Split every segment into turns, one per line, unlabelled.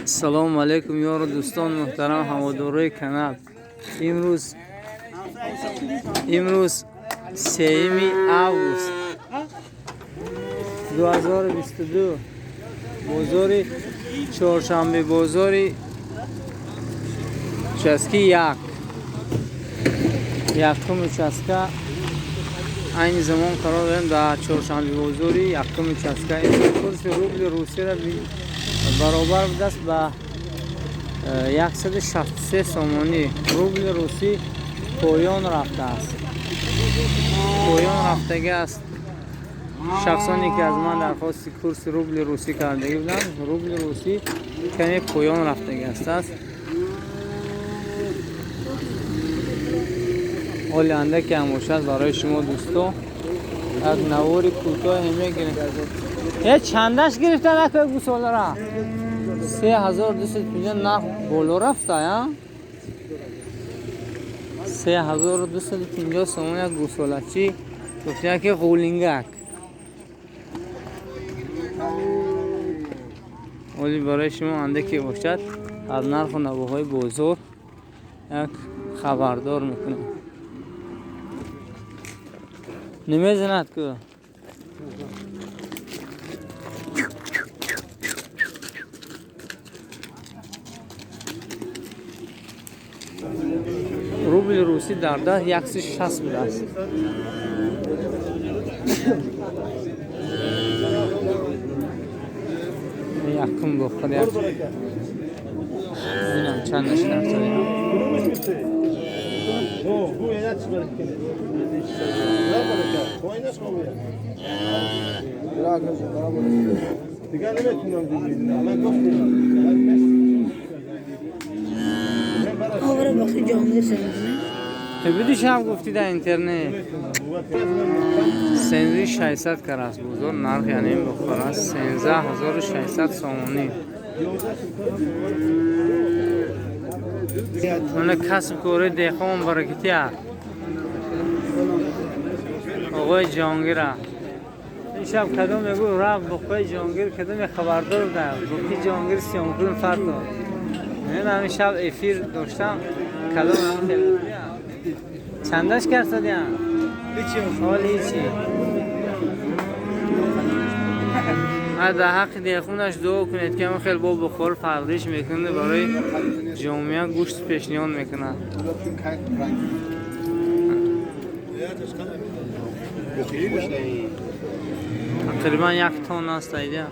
Салому алейкум, ёру дӯстон, муҳтарам ҳаводорои канал. Имрӯз 3 август 2022, бозори чоршанбе, бозори участки як, якум участка. Айни замон қарор дорем дар чоршанбе, бозори якум участка. Имрӯз курси рубли русияро баробар будааст ба 163 сомонӣ. Рубли русӣ поён рафтааст, поён рафтагӣ аст. Шахсоне ки аз ман дархости курси рубли русӣ кардагӣ буданд, рубли русӣ каме поён рафтагӣ астааст. Ҳоли андаке ҳам бошад, барои шумо дӯсто як навори кӯтоҳе мегирем. Е, чандаш гирифта накои гусолара? 3250 нарх боло рафта, я 3250 сомон як гусолачӣ. Гуфтия ки ғулингак. Оли барои шумо андаке бошад аз нарху навоҳои бозор як хабардор мекунем. Намезанад ку. Рубли русӣ дар даст 160 будааст. Якум бохар, як бинам чандаш рафта.
دیگه نمیتونم دیگه. من گفتم.
آوره باقی جامعه سنگینه.
Ту бидӣ, шаб гуфтӣ дар интернет 16 600 кар аст бозор нарх, яъне ин бухор аст 13 600 сомонӣ. Мана касб кори деҳқон баракати аст. Оғои Ҷонгира ин шаб кадом мегӯ рафт бухои Ҷонгир, кадоме хабардор будам, бухи Ҷонгир сиёмкун фарто. Мен ҳамин шаб эфир доштам, кадом ҳам хеле чандаш карсадиям, ҳоли ҳичи. Дар ҳаққи деҳқонаш дуо кунед, ки ҳамин хел бо бухор парвариш мекунад, барои ҷомеа гӯшт пешниҳод мекунад. Тақрибан як тонна аст, айда.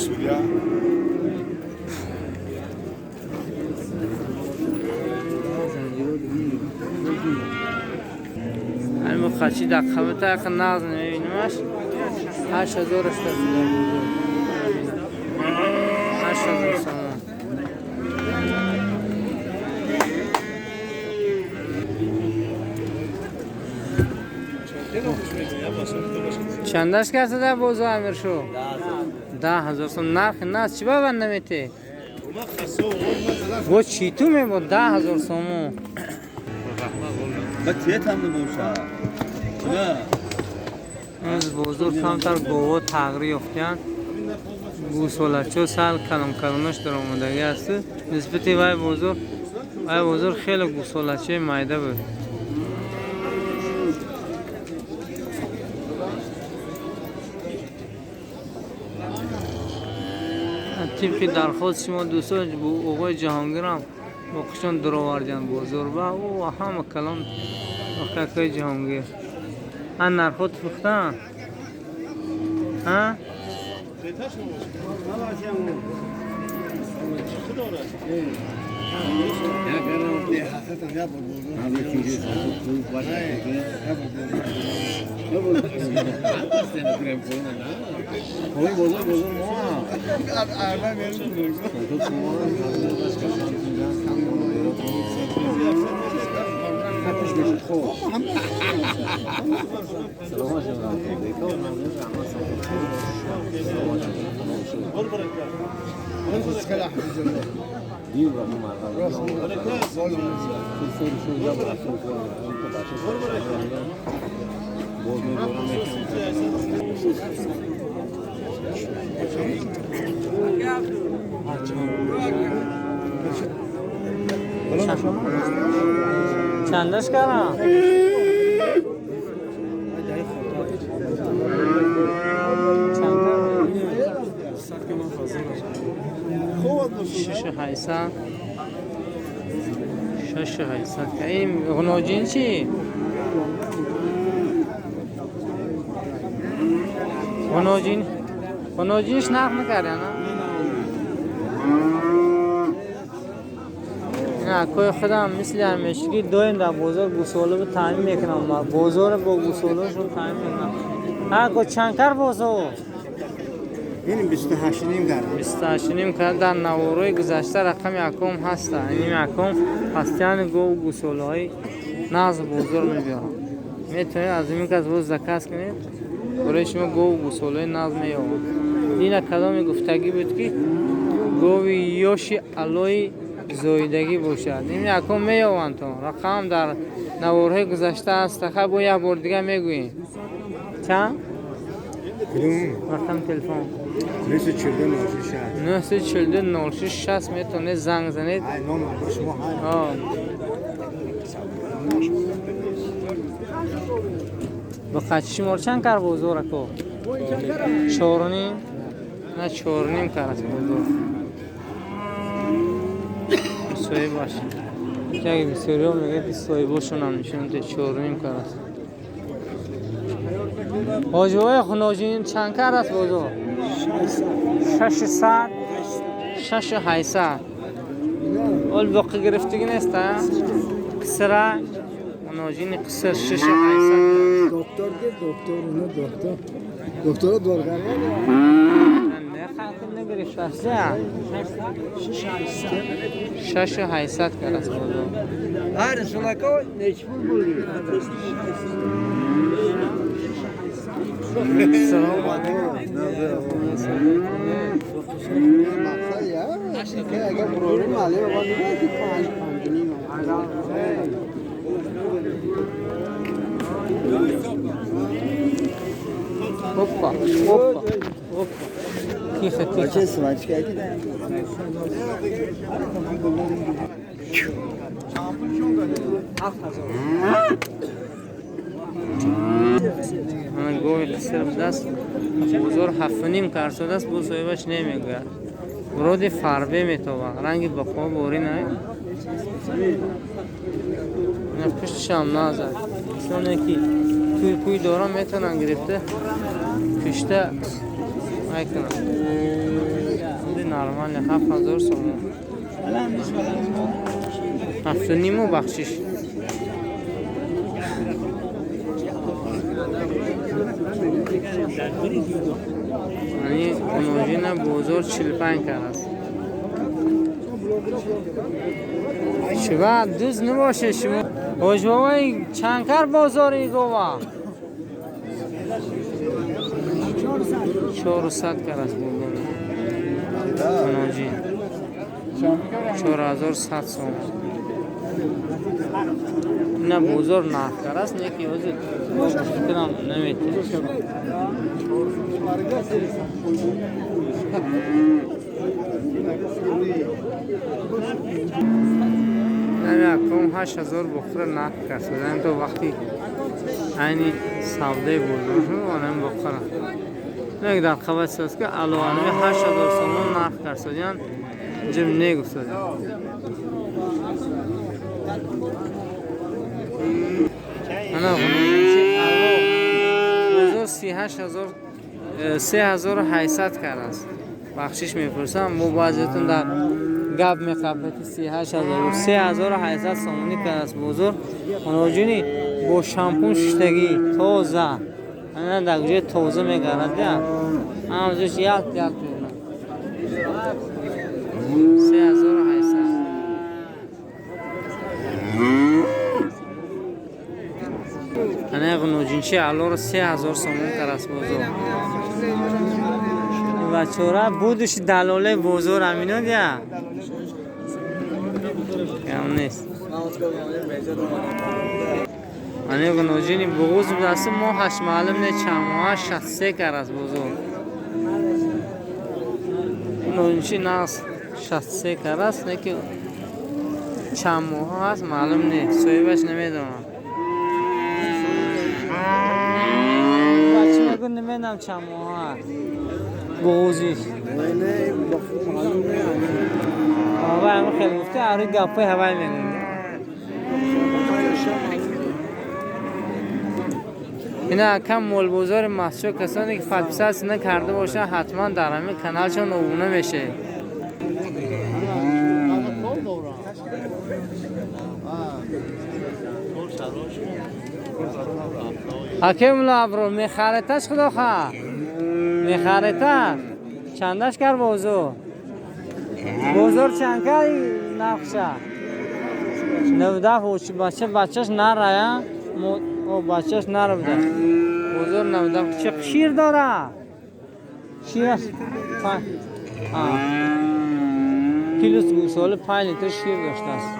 Сурия.
Ҳамин бухачи дар қабата яқа нағз намебинамаш. 8000 8000 сомон. Чандаш карсада бозо, Амиршо? 10 000 сом нархи нас. Чӣ ба банд наметӣ? Бо чӣ ту мебо 10 000 сомон?
Ба тият ҳам набоша. Не.
Имрӯз бозор камтар говҳо тағйир ёфтаанд. Гӯсолачо сал калон калонаш даромадагӣ аст. Нисбати вай бозор хеле гӯсолачаи майда буд. Тибқи дархости шумо дӯстон, оғои Ҷаҳонгирам боқишон дуровардианд бозор ба ӯ ҳама калон акаи Ҷаҳонгир. Ан нархҳо фурӯхтаанд? А? چندش کردم؟ 6,800 6,800. این غناجین چی؟ غناجین غناجینش نرخ نکرده نه؟ نه کوی خودم مثل همیشگی دویم در بازار گوساله رو تعمین میکنم. بازار با گوساله رو تعمین میکنم. ها کو چند بازار؟
این 28.5 کرد.
28.5 کرد. در نوارای گذشته رقم یکم هست. این یکم هستیان گو گوساله های ناز بازار میبیارم. میتونید از این که از باز زکاس کنید برای شما گو گوساله ناز میآورد. این کدام گفتگی بود که گوی یوشی الوی زایدگی باشد. این یکم میآورند تو رقم در نوارهای گذشته است. خب با یک بار دیگه میگوییم چند؟ رقم تلفن 942 06 60 میتونه زنگ زنید. با قچی مار چند کار بازار کو؟ 4.5 نه 4.5 کار است بازار. سوی باش. یک بسیاری میگه که سوی باشون هم نشون ده 4.5 کار است. حاجی خناجین چند کار است بازار؟ 600 6,800. اول باقی گرفتگی نیست ها؟ قصره خناجین قصر 6,800.
دکتر دکتر اونو دکتر دکتر دورگاه
نه خاطر نگرفت است. 6,800 کار است بازار.
هر سلاکو نچپول بولی.
سلام علیکم.
اگر بروری مالی بابا نگاه که 5 5.5.
Hoppa hoppa hoppa. تیخه تیخه. من گوی قصر بدست بزرگ 7.5 کرد است. بو صاحبش نمیگوید. ورود فربه میتوان رنگ بقا بوری نه. نه پشتش هم نازد. چون یکی توی پوی دارم میتونن گرفته کشته میکنن. این نرمال 7,000 سوم. 7.5 بخشش. یعنی اونوژین بازار 45 کرد است. شما دوز نباشه شما. حاج بابای چند کار بازاری گوا؟ 400 کرد است بازار. اونوژین 4,100 سوم. نه بازار نرخ کرد است. نه که حاضر فکرم نمیتونه. نه کم 8,000 بخوره نرخ کرد. تو وقتی عینی سوده بازار شد آنم بخوره. نه در قبض است که علاوه 8,000 سوم نرخ کرد. سودیان جم نگفت. انا بازار 38,000 3,800 کرد است. بخشش میپرسم مو بعضیتون در گپ میخوابه که 38,000 3,800 سومونی کرد است بازار. اونجونی با شامپون ششتگی تازه. انا در جای تازه میگرد. همونجوش یک یک میونه. 3,800. انا غنوجینچی الور 3,000 سومون کرد است بازار. و چورا بودش دلاله بازار امینو دیا کم نیست. انا غنوجینی بغوز بود است ماهش معلوم نه چند ماه 63 کرد است بازار. غنوجینچی ناس 63 караст, не ки чанд моҳ ҳаст маълум нест, соҳибаш намедонам. Бача мегӯ намедонам чанд моҳ ҳаст. Буғузиш.
Не, маълум не.
Ава ҳам хеле гуфта, ари гапҳои ҳавай мегӯяд. Ина акам молбозори масчо, касоне ки подписаться накарда бошанд, ҳатман дар ҳамин каналшон обуна мешавед. Акай мулло Аброр, мехариташ худо хоҳад? Мехариташ? Чандаш кар бозор? Бозор чанд кар нархша? 97. Бача, бачаш нарая? О, бачаш нар буда. Бозор 97. Чӣ шир дора? Шираш плюс гӯсола 5 литр шир доштааст.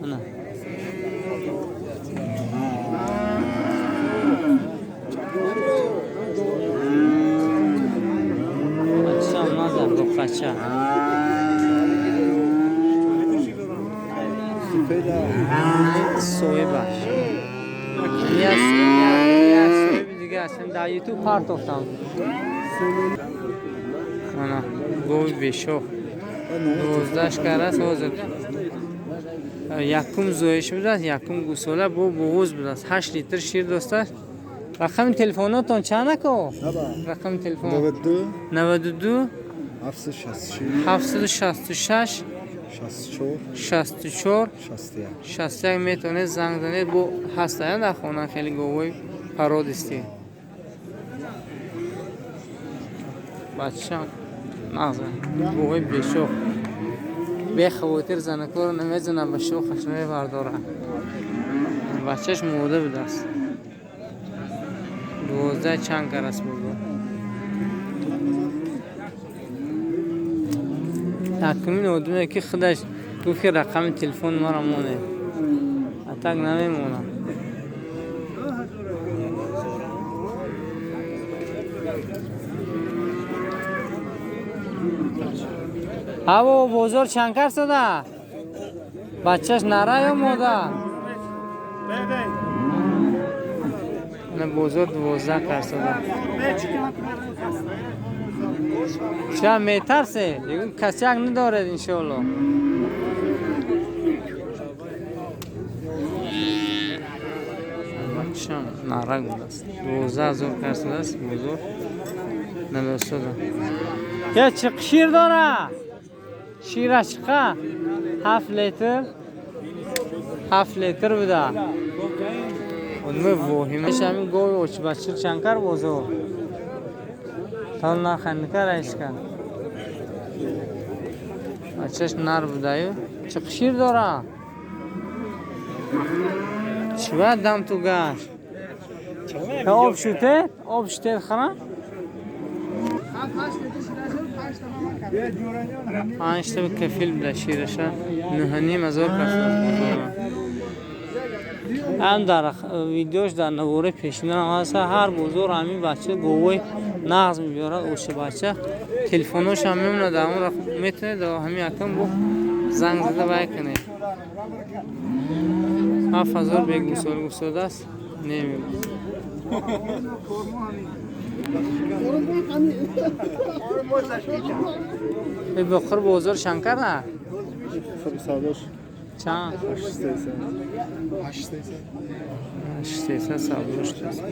Ана. Бачам назар бача. Соҳибаш. Соҳиби дига аст. Дар ютуб партофтам. Ана гови бешох. 12 караст ҳозир. Якум зоиш будааст, якум гӯсола бо буғуз будааст. 8 литр шир достааст. Рақами телефонотон чанд ако? Рақами телефон
92
92
766
766
64
64
61
61. Метавонед занг занед, бо ҳастая дар хона хеле говои пародистӣ. Бача нағза говои бешох, бехавотир занакоро намезана, ба шохаш намебардора. Бачаш мода будааст. 12 чанд караст бозор. Якумин одаме ки худаш гуфт ки рақами телефони маро монед, а так намемонам. Ҳаво бозор чанд кар сода? Бачаш нара ё мода? На бозор 12 кар сода. Ча метарсе? Ягон касяк надоред иншоалло. Бачам нарак будааст. 12 000 кар содааст бозор. Намесода. Я чӣ шир дора? Шираш чиқа? 7 литр. 7 литр буда. Онме воҳимаш ҳамин гови очбачир чанд кар бозор? Та нарханика раишка. Бачаш нар будаю. Чӣ шир дора? Чӣ дам ту гашт? Об шуте? Об шуте хана? 5 та кафил буда шираша. 9,5 ҳазор кас. Ҳам дар видеош дар навори пешина ҳаст, ҳар бозор ҳамин бача говои нағз мебиёрад, оша бача. Телефонош ҳам мемонад, дар он метавонед ҳамин якам бо занг зада вай кунед. 7 ҳазор бегусол гусодааст, намегӯ. Бохир бозор чанд карда?
Савдош
Чанд?
8300. 8300.
8300 савдо шудааст.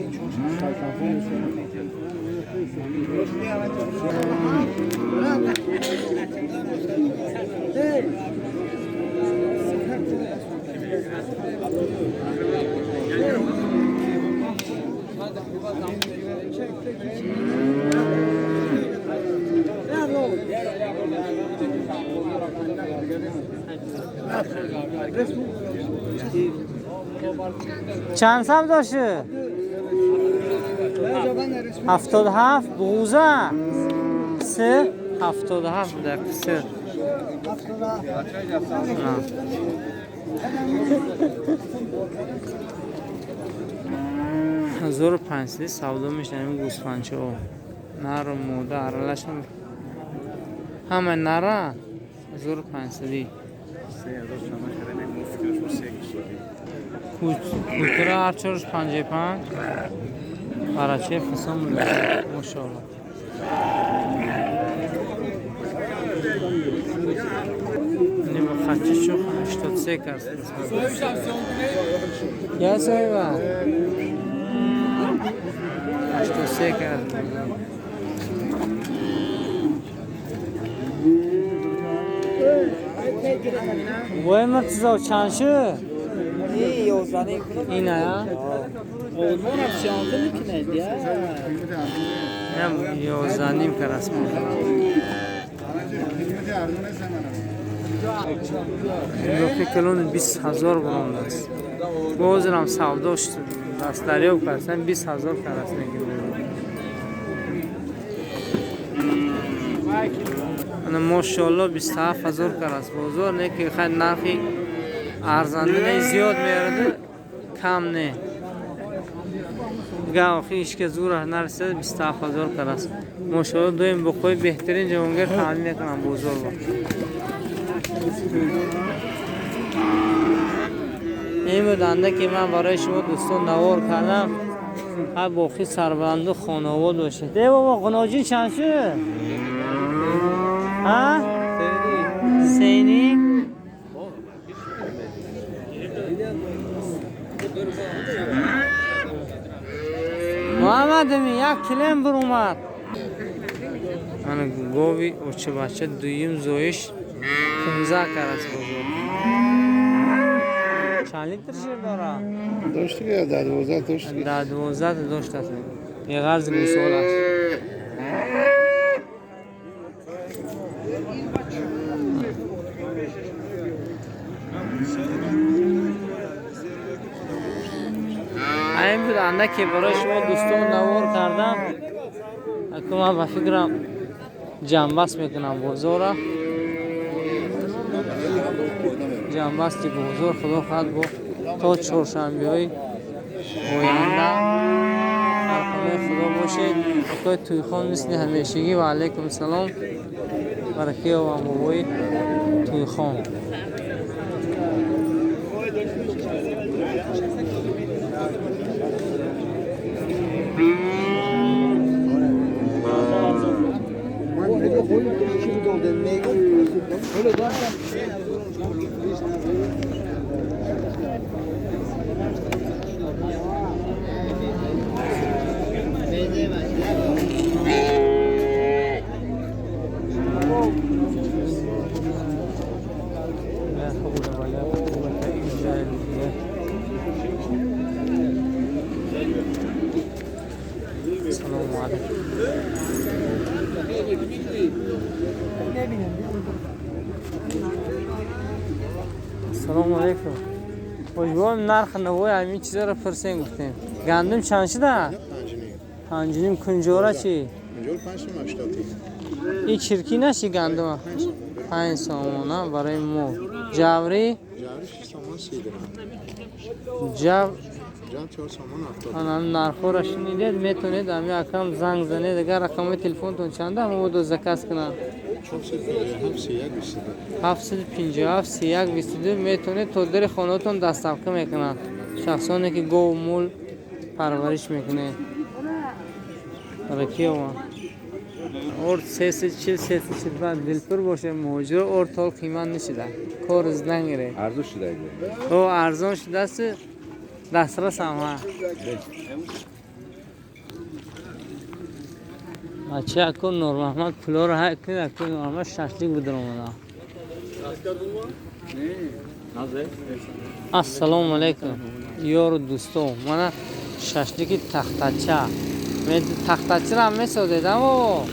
Чанд савдо шуд? 77 буғуза? Се 77 буда се. 1500 савдо мешавад ҳамин гӯсфандчаҳо. Нару мода аралашон. Ҳама нара 1500. Кутура ҳар чорш 55. Параче фасон мошалло. Нема хачи шух 83 кас. Я соҳиба. 83 кас. Вой Муртазо чанд шуд? Ина я? 11.5 карас. Лоқи калон 20 000 бурондааст. Бозирам савдо дастдариёб кардсан 20 000 карас мегирад. Ана мошоалло 27 000 карас бозор не ки хай нархи арзанда не зиёд меяраду кам не. Дигар охи ҳичка зӯраш нарасида 27 000 карас. Мошоалло дуюм буқои беҳтарин ҷавонгир таъмин мекунам бозорро. Ин буд андаке ман барои шумо дӯстон навор кардам. Ҳар боқӣ сарбаланду хонавод бошед. Э бобо ғуноҷин чанд шуд? Ҳа? Сеним? Муҳаммад амин як килем бур омад. Ана гови очабача дуюм зоиш 15 карас бозор. Чанд литр шир дорад?
Дошт ки дар 12 дошт.
Дар 12 доштааст. Беғарзи гӯсол аст. Ин буд андаке барои шумо дӯстон навор кардам. Аку ман ба фикрам ҷамъбаст мекунам бозорра. Ҷамъбасти бозор худо хоҳад бо то чоршанбеҳои оянда дар хонаи худо бошед. Акои тӯйхон мисли ҳамешагӣ ва алайкум салом. Баракӣ ёбам бобои тӯйхон. لا حول ولا قوة إلا بالله. السلام عليكم. Ассалому алайкум. Ҳоҷибом нарх навои ҳамин чизаро пурсем гуфтем. Гандум чанд шуда? 5.5. Кунҷора чӣ? Ин чиркӣ наши гандума? 5 сомона барои мо. Ҷаврӣ? Ҷав ана нархҳоро шунидед, метавонед ҳамин акам занг занед. Агар рақамҳои телефонтон чанда, ҳама бодо заказ кунанд. 757 31 22 метавонед то дари хонаатон доставка мекунанд. Шахсоне ки гову мул парвариш мекунед. Баракӣ омад. Орд 340 345 дилпур боше муҳоҷиро орд ҳол қимат нашида. Кор нагире.
Арзон шуда.
О арзон шудааст дастрас ҳам ҳа. Бача аку Нурмаҳмад пулоро ҳай кунед аку Нурмаҳмад шашлик бидар омада. Ассалому алайкум ёру дӯсто. Мана шашлики тахтача. Тахтачаро ҳам месозед а бобо?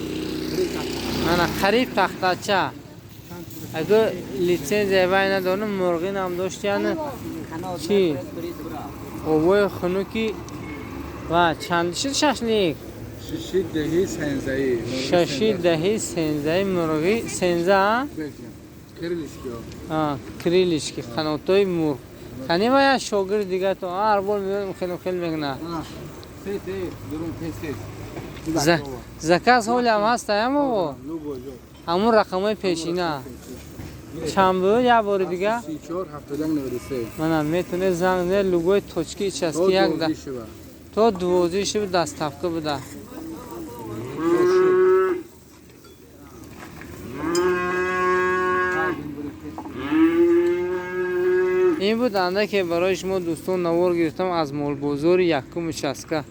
Мана қариб тахтача. Агар литсензия вай надорам мурғинам дошт яъне чӣ? Обои хунуки ва чанд шуд шашлик?
Шиши деҳи сензаи.
Шаши деҳи сензаи мурғи сенза?
Крылышки.
Крылышки қанотҳои мурғ. Кани ва як шогирди дигар то ҳар бор меоем хеле хел мекунад. Заказ ҳолиам ҳаста, ямово? Ҳамун рақамҳои пешина. Чанд буд як бори дига?
34 71 93.
Мана, метавонед занг занед, любой точки участки як да то 12 шиба доставка буда. Ин буд андаке барои шумо, дӯстон, навор гирифтам аз молбозори якум участка.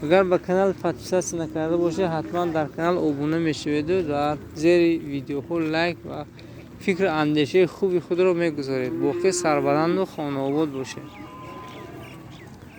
Агар ба канал подписаться накарда бошед, ҳатман дар канал обуна мешаведу дар зери видеоҳо лайк ва фикру андешаи хуби худро мегузоред. Боқӣ сарбаланду хонаобод бошед.